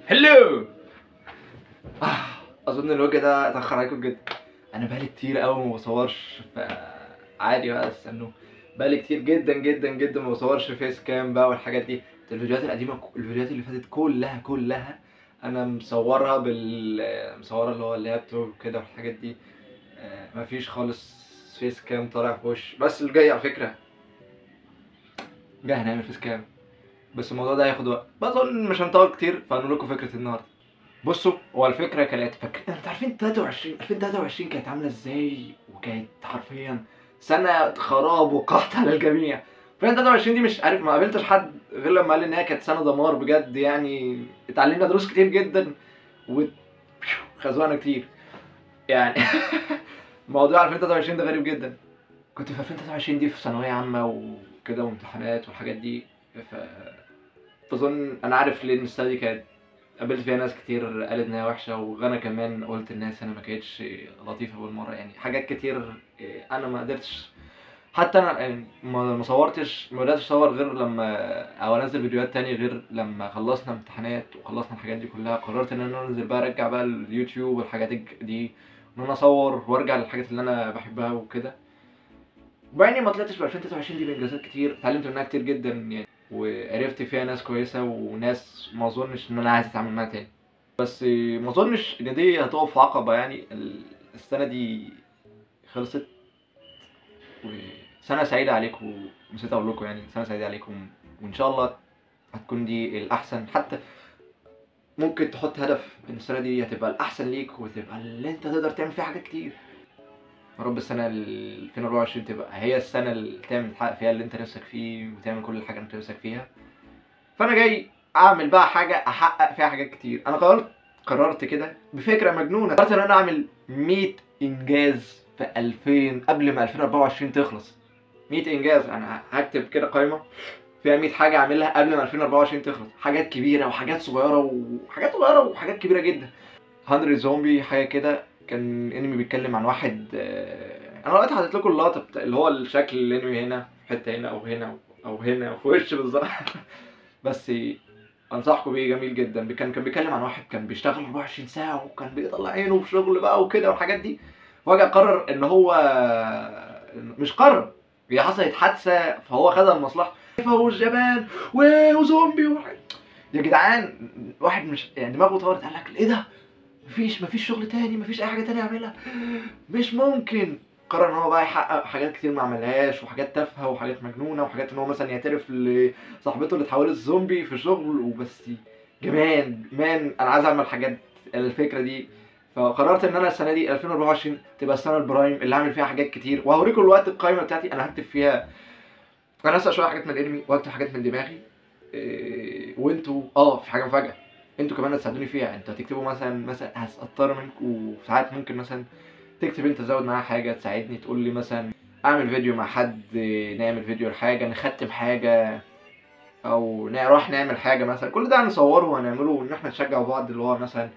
Hello. اظن الوجه ده اتاخر عليكم جدا. انا بقالي كتير قوي ما بصورش، فعادي بقى استنوا. بقالي كتير جدا جدا جدا ما بصورش face cam بقى والحاجات دي. الفيديوهات القديمة، الفيديوهات اللي فاتت كلها انا مصورها مصورها اللي هو اللابتوب كده والحاجات دي. مفيش خالص face cam طالع في وش. بس اللي جاي على فكرة جاي هنعمل face cam، بس الموضوع ده هياخد وقت، بظن مش هنطول كتير. فهنقول لكم فكرة النهارده. بصوا، هو الفكرة كانت فكرة، انتوا عارفين 2023 كانت عامله ازاي، وكانت حرفيا سنة خراب وقحط على الجميع. 2023 دي مش عارف، ما قابلتش حد غير لما قال لي ان هي كانت سنة دمار بجد، يعني اتعلمنا دروس كتير جدا وخزونا كتير يعني. موضوع 2023 ده غريب جدا. كنت في 2023 دي في ثانوية عامة وكده وامتحانات والحاجات دي، ف بظن انا عارف ليه ان السنة دي كانت قابلت فيها ناس كتير قالت انها وحشة، وانا كمان قلت الناس انا ما كانتش لطيفة بالمرة. يعني حاجات كتير انا ما قدرتش، حتى انا يعني ما صورتش، ما بداتش اصور غير لما، او انزل فيديوهات تاني غير لما خلصنا امتحانات وخلصنا الحاجات دي كلها. قررت ان انا انزل بقى، ارجع بقى اليوتيوب والحاجات دي، ان انا اصور وارجع للحاجات اللي انا بحبها وكده. وبعني ما طلعتش ب 2023 دي بانجازات كتير، اتعلمت منها كتير جدا يعني، وعرفت فيها ناس كويسة وناس ما اظنش ان انا عايز اتعامل معاها تاني. بس ما اظنش ان دي هتقف عقبه يعني. السنة دي خلصت، وسنة سعيدة عليكم، نسيت اقول لكم يعني سنة سعيدة عليكم، وان شاء الله هتكون دي الاحسن. حتى ممكن تحط هدف ان السنة دي هتبقى الاحسن ليك، وتبقى اللي انت تقدر تعمل فيها حاجات كتير. يا رب السنة 2024 تبقى هي السنة اللي تعمل تحقق فيها اللي انت نفسك فيه، وتعمل كل حاجة انت نفسك فيها. فانا جاي اعمل بقى حاجة احقق فيها حاجات كتير. انا قررت كده بفكره مجنونة، قررت ان انا اعمل 100 انجاز في 2000 قبل ما 2024 تخلص. 100 انجاز، انا هكتب كده قائمة فيها 100 حاجة اعملها قبل ما 2024 تخلص. حاجات كبيرة وحاجات صغيرة وحاجات صغيرة وحاجات كبيرة جدا. 100 زومبي حاجة كده، كان انمي بيتكلم عن واحد. انا دلوقتي حاطط لكم اللقطة اللي هو الشكل الانمي هنا في حتة هنا او هنا او هنا في وش بالظبط. بس انصحكم بيه، جميل جدا. كان بيتكلم عن واحد كان بيشتغل 24 ساعة، وكان بيطلع عينه في شغل بقى وكده والحاجات دي. وفجاة قرر ان هو مش قرر، هي حصلت حادثه فهو خدها المصلحة، فهو الجبان وزومبي يا جدعان. واحد مش يعني دماغه طارت، قال لك ايه ده، مفيش شغل تاني، مفيش اي حاجة تانية اعملها، مش ممكن. قرر ان هو بقى يحقق حاجات كتير ما عملهاش، وحاجات تافهة وحاجات مجنونة، وحاجات ان هو مثلا يعترف لصاحبته اللي اتحولت زومبي في شغل وبس. جمان مان، انا عايز اعمل حاجات الفكرة دي. فقررت ان انا السنة دي 2024 تبقى السنة ال prime اللي هعمل فيها حاجات كتير. وهوريكم الوقت القائمة بتاعتي انا هكتب فيها. انا هسأل شوية حاجات من الانمي، وهكتب حاجات من دماغي. وانتوا في حاجة مفاجاة انتوا كمان هتساعدوني فيها. انتوا هتكتبوا مثلا هضطر منكم، وساعات ممكن مثلا تكتب انت تزود معايا حاجة تساعدني، تقول لي مثلا اعمل فيديو مع حد، نعمل فيديو لحاجة، نختم حاجة، او نروح نعمل حاجة مثلا. كل ده هنصوره وهنعمله، وان احنا نشجع بعض، اللي هو مثلا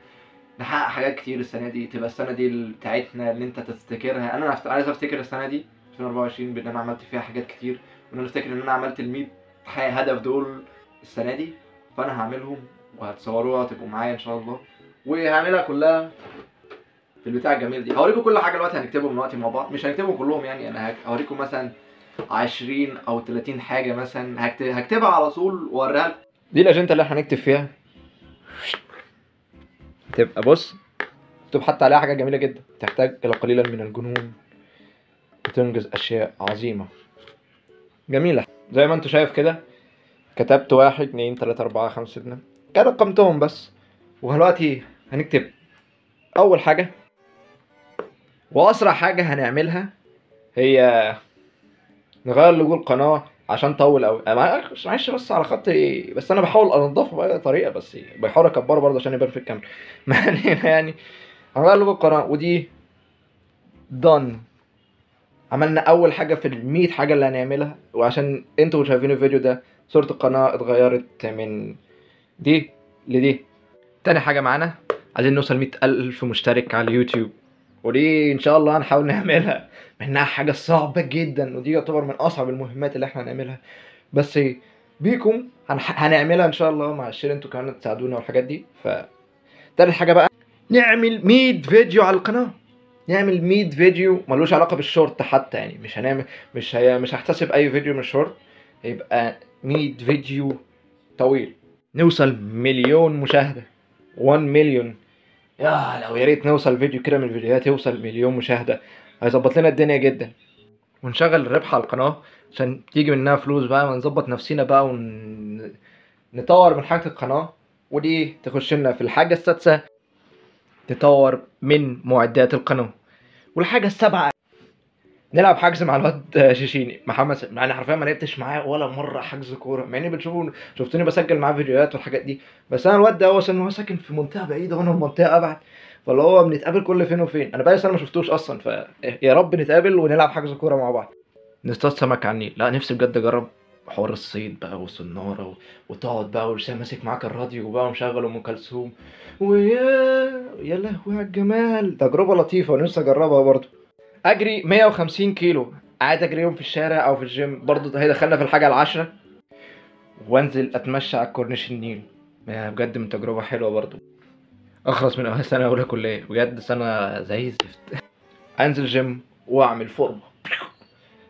نحقق حاجات كتير السنة دي، تبقى السنة دي بتاعتنا اللي انت تفتكرها. انا عايز افتكر السنة دي 2024 بان انا عملت فيها حاجات كتير، وان انا افتكر ان انا عملت ال 100 هدف دول السنة دي. فانا هعملهم وهتصوروها وتبقوا معايا ان شاء الله، وهعملها كلها في البتاع الجميل دي. هوريكم كل حاجة دلوقتي، هنكتبهم دلوقتي مع بعض، مش هنكتبهم كلهم يعني. انا هوريكم مثلا 20 او 30 حاجة مثلا هكتبها على طول واوريها لكم. دي الاجندة اللي احنا هنكتب فيها، تبقى بص مكتوب حتى عليها حاجة جميلة جدا، تحتاج الى قليلا من الجنون لتنجز اشياء عظيمة جميلة. زي ما انتم شايف كده، كتبت 1 2 3 4 5 6 كده، رقمتهم بس. ودلوقتي هنكتب اول حاجة، واسرع حاجة هنعملها هي نغير لوجو القناة عشان طول قوي. معلش بس على خط ايه، بس انا بحاول انضفه باي طريقه، بس بحاول اكبره برضه عشان يبان في الكاميرا. ما علينا يعني. هنغير لوجو القناة ودي done. عملنا اول حاجة في ال 100 حاجة اللي هنعملها. وعشان انتوا شايفين الفيديو ده، صوره القناة اتغيرت من دي لدي. تاني حاجة معانا، عايزين نوصل 100,000 مشترك على اليوتيوب، ودي ان شاء الله هنحاول نعملها، مع انها حاجة صعبة جدا، ودي يعتبر من اصعب المهمات اللي احنا هنعملها. بس بيكم هنعملها ان شاء الله مع ال share، انتوا كمان تساعدونا والحاجات دي. ف تالت حاجة بقى نعمل 100 فيديو على القناة، نعمل 100 فيديو ملوش علاقة بالشورت حتى، يعني مش هنعمل مش هحتسب اي فيديو من الشورت، هيبقى 100 فيديو طويل. نوصل 1,000,000 مشاهده، 1 مليون، يا لو يا ريت نوصل فيديو كده من الفيديوهات يوصل 1,000,000 مشاهده، هيظبط لنا الدنيا جدا. ونشغل الربح على القناة عشان تيجي منها فلوس بقى، ونظبط نفسينا بقى ونطور من حاجة القناة، ودي تخش لنا في الحاجة السادسة، تطور من معدات القناة. والحاجة السابعة نلعب حجز مع الواد شيشيني محمد انا حرفيا ما لعبتش معاه ولا مرة حجز كورة، مع اني بتشوفوا شفتوني بسجل معاه فيديوهات والحاجات دي، بس انا الواد ده هو عشان هو ساكن في منطقة بعيدة وانا في منطقة ابعد، فاللي هو بنتقابل كل فين وفين، انا بقالي سنة ما شفتوش اصلا، فيا رب نتقابل ونلعب حجز كورة مع بعض. نصطاد سمك على النيل، لا نفسي بجد اجرب حوار الصيد بقى والصناره وتقعد بقى وماسك معاك الراديو بقى ومشغل ام كلثوم، ويا يا لهوي على الجمال، تجربه لطيفة ونفسي اجربها برضه. اجري 150 كيلو، عايز اجريهم في الشارع او في الجيم برضه، هيدخلنا في الحاجة العاشرة. وانزل اتمشى على كورنيش النيل، بجد من تجربه حلوة برضه. اخلص من اول سنة اولى كليه، بجد سنة زي الزفت. انزل جيم واعمل فورمه،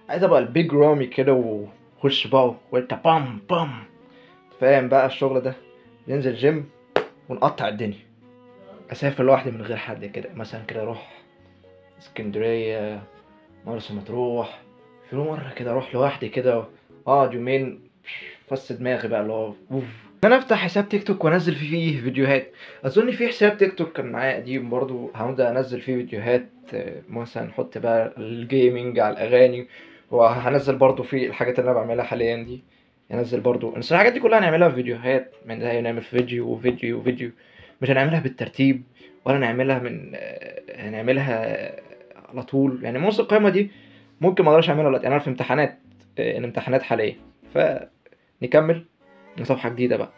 عايز ابقى البيج رامي كده وخش بقى وانت بام بام، فاهم بقى الشغل ده. ننزل جيم ونقطع الدنيا. اسافر لوحدي من غير حد كده، مثلا كده اروح اسكندرية، مرسى مطروح، في مرة كده اروح لوحدي كده اقعد يومين فس دماغي بقى اللي هو اوف. انا افتح حساب تيك توك وانزل فيه فيديوهات، اظن في حساب تيك توك كان معايا قديم برضو هبدا انزل فيه فيديوهات، مثلا احط بقى ال gaming على الاغاني، وهنزل برضو فيه الحاجات اللي انا بعملها حاليا دي، هنزل برضو بس الحاجات دي كلها هنعملها في فيديوهات، من ده نعمل فيديو وفيديو وفيديو، مش هنعملها بالترتيب ولا نعملها من هنعملها على طول يعني. نص القائمة دي ممكن ما اقدرش اعملها دلوقتي، انا في امتحانات، الامتحانات حاليا، فنكمل صفحة جديدة بقى.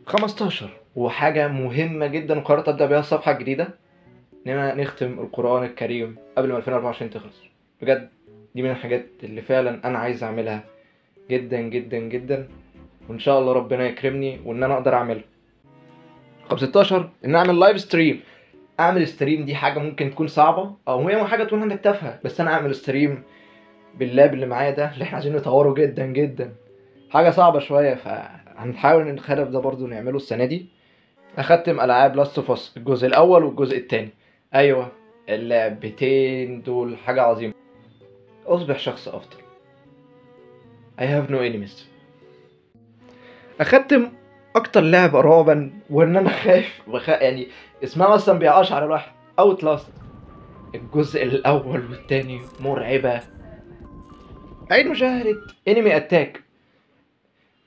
15 وحاجه مهمة جدا وقررت ابدا بيها الصفحة الجديدة، اننا نختم القران الكريم قبل ما 2024 تخلص. بجد دي من الحاجات اللي فعلا انا عايز اعملها جدا جدا جدا، وان شاء الله ربنا يكرمني وان انا اقدر اعملها. 15 ان اعمل live stream. اعمل stream دي حاجة ممكن تكون صعبة او هي حاجة تكون عندك تافهة، بس انا اعمل stream بال lap اللي معايا ده اللي احنا عايزين نطوره جدا جدا، حاجة صعبة شوية، فهنحاول ان الهدف ده برضو نعمله السنة دي. اختم العاب Last of Us الجزء الاول والجزء الثاني، ايوه اللعبتين دول حاجة عظيمة. اصبح شخص افضل. I have no enemies. اختم اكتر لعبه رعبا وان انا خايف يعني اسمها اصلا بيقشعر الواحد، Outlast الجزء الاول والثاني مرعبة. عيد مشاهده انمي Attack،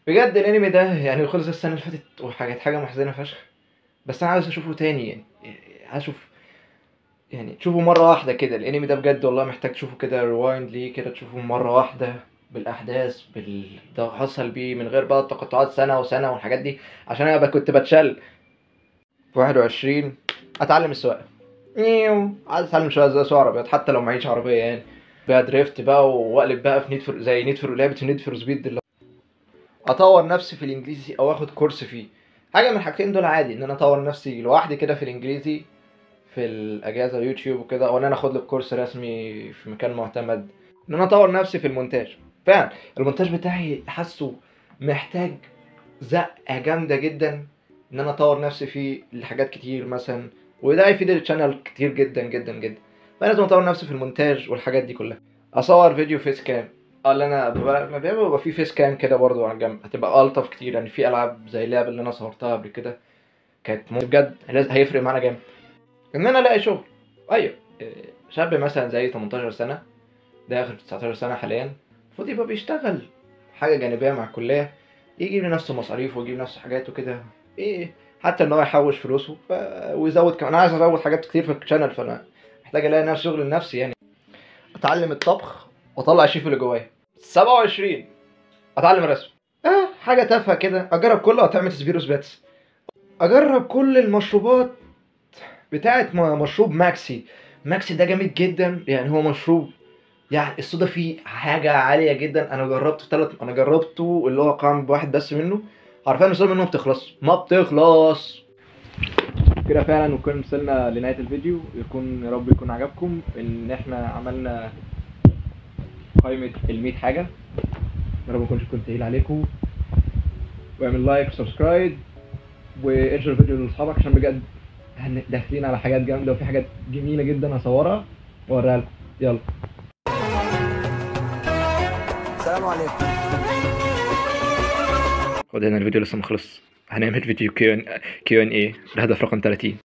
بجد الانمي ده يعني خلص السنة اللي فاتت وحاجات حاجة محزنه فشخ، بس انا عايز اشوفه تاني، يعني عايز اشوف يعني تشوفه مرة واحدة كده. الانمي ده بجد والله محتاج تشوفه كده rewind ليه كده، تشوفه مرة واحدة بالاحداث ده حصل بيه من غير بقى تقاطعات سنة وسنة والحاجات دي، عشان انا كنت بتشل. في 21 اتعلم السواقة، عايز اتعلم شوية ازاي اسوق عربيات حتى لو معيش عربية يعني، بقى drift بقى واقلب بقى في Need for زي Need for لعبه Need for Speed اللي اطور نفسي في الانجليزي او اخد كورس فيه، حاجة من الحاجتين دول عادي، ان انا اطور نفسي لوحدي كده في الانجليزي في الاجازة يوتيوب وكده، او ان انا اخد لي كورس رسمي في مكان معتمد. ان انا اطور نفسي في المونتاج، فعلا المونتاج بتاعي حاسه محتاج زقه جامدة جدا ان انا اطور نفسي فيه لحاجات كتير مثلا، وده هيفيد ال channel كتير جدا جدا جدا، فانا لازم اطور نفسي في المونتاج والحاجات دي كلها. اصور فيديو face cam، اللي انا بيبقى في face cam كده برضو على الجنب، هتبقى الطف كتير يعني. في العاب زي اللعبة اللي انا صورتها قبل كده كانت بجد هيفرق معانا جامد. ان انا الاقي شغل، ايوه شاب مثلا زي 18 سنة داخل في 19 سنة حاليا، المفروض يبقى بيشتغل حاجة جانبيه مع الكلية، يجيب لنفسه مصاريف ويجيب لنفسه حاجات وكده، ايه حتى ان هو يحوش فلوسه ويزود كمان. انا عايز ازود حاجات كتير في ال channel، فانا محتاج الاقي نفسي شغل لنفسي يعني. اتعلم الطبخ واطلع الشيف اللي جوايا. 27 اتعلم الرسم، حاجة تافهة كده، اجرب كل اطعمه سبيروس باتس، اجرب كل المشروبات بتاعه مشروب ماكسي. ماكسي ده جامد جدا يعني، هو مشروب يعني الصودا فيه حاجة عالية جدا. انا جربته انا جربته اللي هو قام بواحد بس منه، حرفيا الصودا منه ما بتخلص، ما بتخلص كده فعلا. وكنا وصلنا لنهاية الفيديو، يكون يا رب يكون عجبكم ان احنا عملنا قائمة ال 100 حاجة. يا رب ما اكونش كنت تقيل عليكم، واعمل like و subscribe وانشر الفيديو لاصحابك، عشان بجد داخلين على حاجات جامدة وفي حاجات جميلة جدا هصورها واوريها لكم. يلا السلام عليكم. خد هنا الفيديو لسه ما خلص، هنعمل فيديو Q and A الهدف رقم 30.